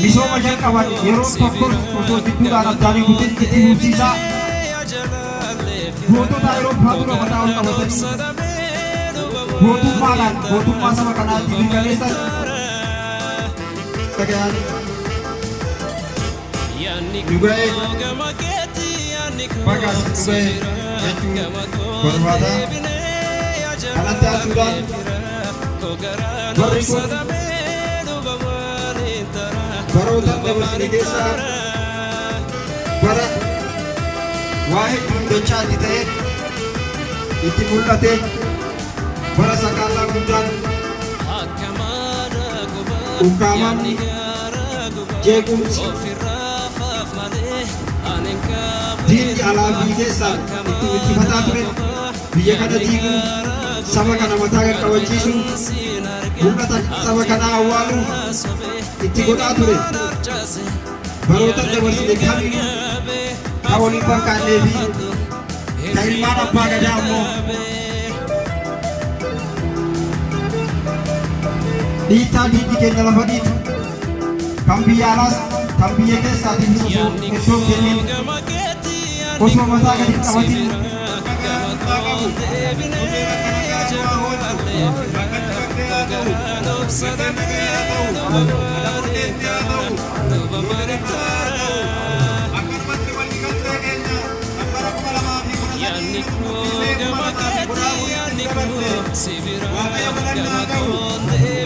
Misooma jalqaban yeroo tokkos osoo jidduudhaan addaan hin kutin itti fufsiisaa, gootota yeroo dura mataa ol qabatanii gootummaadhaan gootummaa saba kanaa itti mirkaneessan dhagayanii nu ga'e, baga as nu ga'e jechuun barbaada. Kanatti aansuudhaan barri kun baroota dabarsine keessaa bara waa hedduun dachaa itti ta'e, itti mul'ate, bara sakaallaa guddaan, ukkaamamni, jeequmsi, diinni alaa fi keessaan itti wixxifataa ture, biyya kana diiguu, saba kana mataa qaqqabachiisuu, mul'ata saba kanaa awwaaluuf itti godhaa ture. Baroota dabarsine kamiinuu ka waliin fakkaannee fi ka ilmaan abbaa gadaa ammoo dhiittaa diinni keenya lafa dhiitu kan biyya alaas kan biyya keessaatiifis osoo iddoo kennin, osoo mataa gadi hin qabatin. Nagaa qabu, qotee bakka nagaa nu haa oolchu, bakkatti bakkee haa ta'u, bakkeen nagaa haa ta'u, mata murteetti haa ta'u, nuti dadhabaa haa ta'u, akkanumatti walii galtee keenya kan bara 2013 nu xumursiisee 2014tti nu dabarse, Waaqayyo galanni haa ga'u,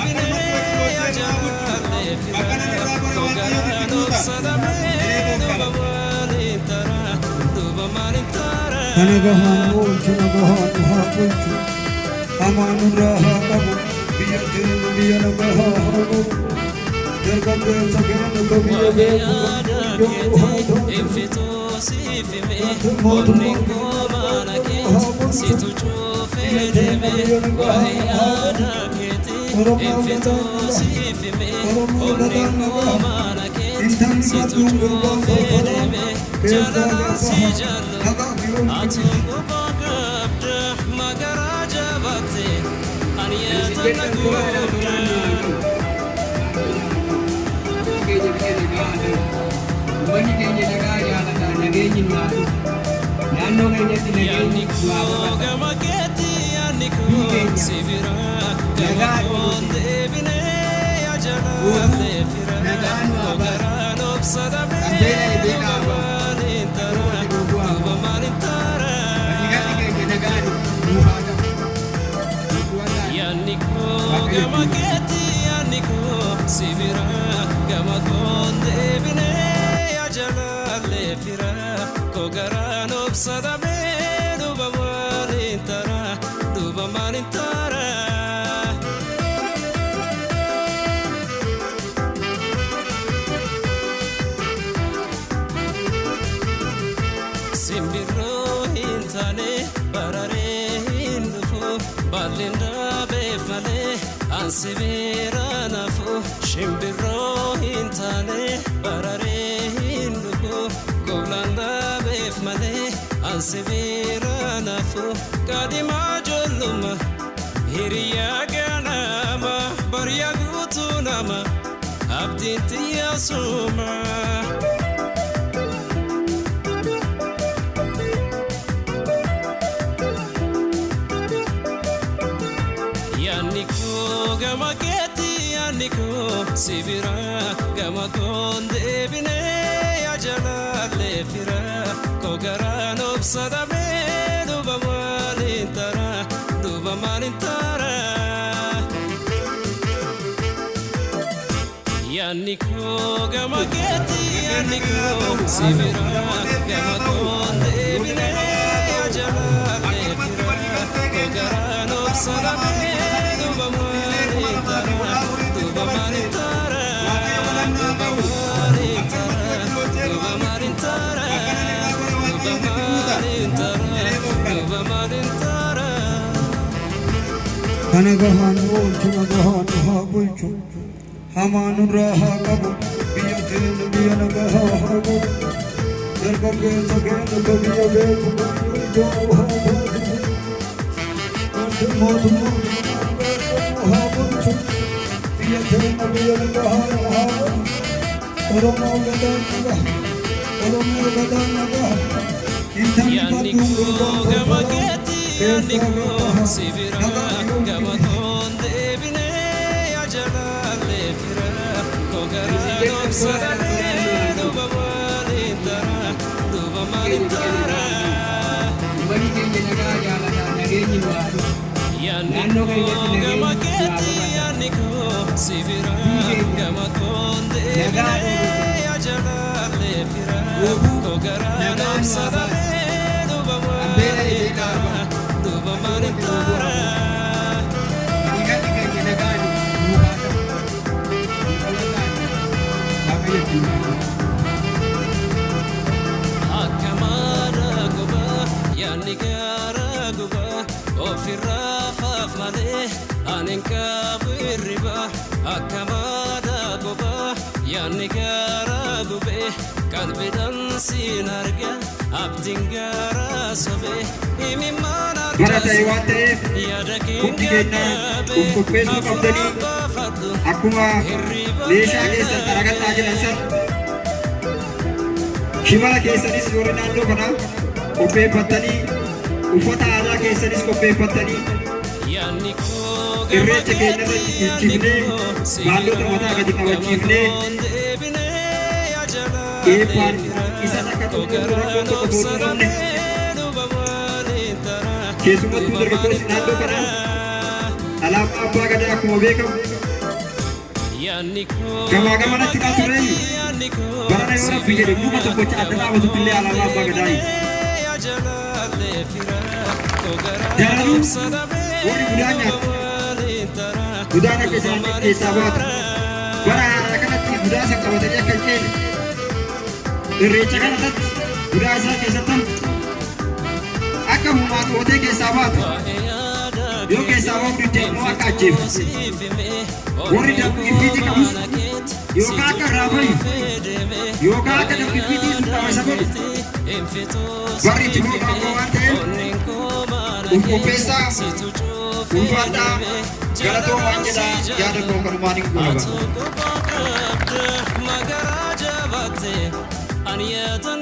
akkanumatti wajjin oolchee nu haa bulchu, bakka namni irraa gore Waaqayyo itti guuta, jedhee tookkala. Kana gahaan nu oolchu, nagahaan nu haa bulchu, hamaa nurraa haa qabu, biyya keenya biyya nagaa haa godhu, dargaggeessa keenya ka biyya beeku kan ijaaru haa taasisu, mootummaa keenya haa bulchu, biyya keenya biyya nagaa haa godhu, Oromoo gadaa nagaa, Oromoo gadaa nagaa, intalli badduun gurbaan falfalaan keessaa gabbaha, nagaa fi ulfinni. Isin tolaan tolaan nu haa ga'u. Waaqni haa ta'u. Biyyi keenya biyya nagaa haa ta'u. Uummanni keenya nagaa jaalata, nageenyi nu haa dhufu. Naannoo keenyatti nageenyi nu haa babal'atu. Biyyi keenya nagaa dheebote guutuu nagaa nu haa baasu. Kan beela'e beela haa ba'u. Kan dheebote dheebuu haa ba'u. Waliigalli keenya nagaa nuuf haa ta'u. Guutuu haa taanu. Waaqayyo ittiin haa bulchu. Simbirroo hin taane bararee hin dhufu, baalleen dhaabeef malee ansi bira nafu. Shimbirroo hin taane bararee hin dhufu, goblaan dhaabeef malee ansi bira nafu. Qaadimaa ijoollummaa, hiriyaa ganama, bariyaa guutuu nama, abdiin xiyyaasuma. Yaanni koo gama keetti, yaanni koo si bira, gama koon deebinee yaa jalaallee fira koo garaan obsa dhabee, duuba maaliin tara, duuba maaliin tara. Yaanni koo gama keetti, yaanni koo si bira, gama koon deebinee yaa jalaallee fira koo garaan obsa dhabee, duuba maaliin tara, duuba maaliin tara, duuba maaliin tara, duuba maaliin tara, duuba maaliin tara, duuba maaliin tara. Kana gahaan nu oolchu, nagahaan nu haa bulchu, hamaa nurraa haa qabu, biyya keenya biyya nagaa haa godhu, dargaggeessa keenya ka biyya beeku kan ijaaru haa taasisu, mootummaa haa bulchu, biyya keenya. biyya nagaa haa godhu. Oromoo gadaan nagaa. Oromoo gadaan nagaa. Intalli Yaanni badduun koo gurbaan gama tortoraan keetti yaanni keessaa koo baha. si bira Nagaan yoo gama kenne. koon deebinee yaa jalaallee fira koo garaan obsa dhabee duuba maaliin tara duuba maaliin tara. Uummanni keenya nagaa jaalata, nageenyi nu haa dhufu. Yaanni Naannoo koo keenyatti gama nageenyi nu haa keetti babal'atu. Yaanni koo si bira Biyyi keenya gama koon nagaa deebinee dheebote. yaa jalaallee fira Goobuu koo garaan nagaa nu obsa haa baasu. dhabee duuba Kan beela'e maaliin beela haa tara ba'u. duuba Kan maaliin dheebote dheebuu haa tara. ba'u. Waliigalli keenya nagaa nu haa ta'u. Nu kadhadhaa. Waaqayyo ittiin haa ta'u. Akka maara gubaa yaadni gaara gubaa ofirraa faaf malee ani hin qabu hirriba. Akka maara gubaa yaadni gaara gubee qalbiidhaan siin arga abdiin gaara sobee imimmaan Bara ta'e harcaase waan ta'eef yaada hundi keenya keenya dhaabee of qopheessuu qabdanii hafuuraan baafadhu akkuma hirriba meeshaa keessan xaragadhaa jedhan san shimala keessanis warri naannoo kanaa qopheeffattanii, uffata aadaa keessanis qopheeffattanii Yaanni koo gama irreecha keenya keetti irratti yaanni dhiichifnee koo si baallota bira mataa gadi gama qabachiifnee koon deebinee yaa jalaallee eebbaan fira isas akka koo xumurru rakkoon garaan tokko obsa osoo hin uumamne dhabee duuba maaliin tara keessumattuu duuba dargaggoonni maaliin naannoo tara. kanaa alaabaa abbaa gadaa akkuma beekamu Yaanni koo gamaa gama gamanatti kaa keetti turreeyyu yaanni koo barana yoo si Rabbi jedhe bira muka tokkocha adda gama dhaabatutti illee koon alaabaa abbaa gadaa deebinee yaa jalaallee fira koo garaan daranuu obsa dhabee warri budaan duuba nyaatu maaliin tara budaan akka duuba isaan maaliin keessaa baatu tara. Bara haaraa kanatti budaa san qabatanii akka hin ceene irreecha kana irratti budaa isaa keessattan akka humnaan ootee keessaa baatu yoo keessaa bahu didde immoo akka ajjeeftu warri dabgiffiitii qabus yookaan akka irraa fayu yookaan akka dabgiffiitii sun qaba isa godhu barri itti ba'u amma waan ta'eef uf qopheessaa, ulfaadhaa, galatoomaan jedhaa. Yaada koo kanumaan hin goolaba. Magaraa jabaate ani yaadannaa.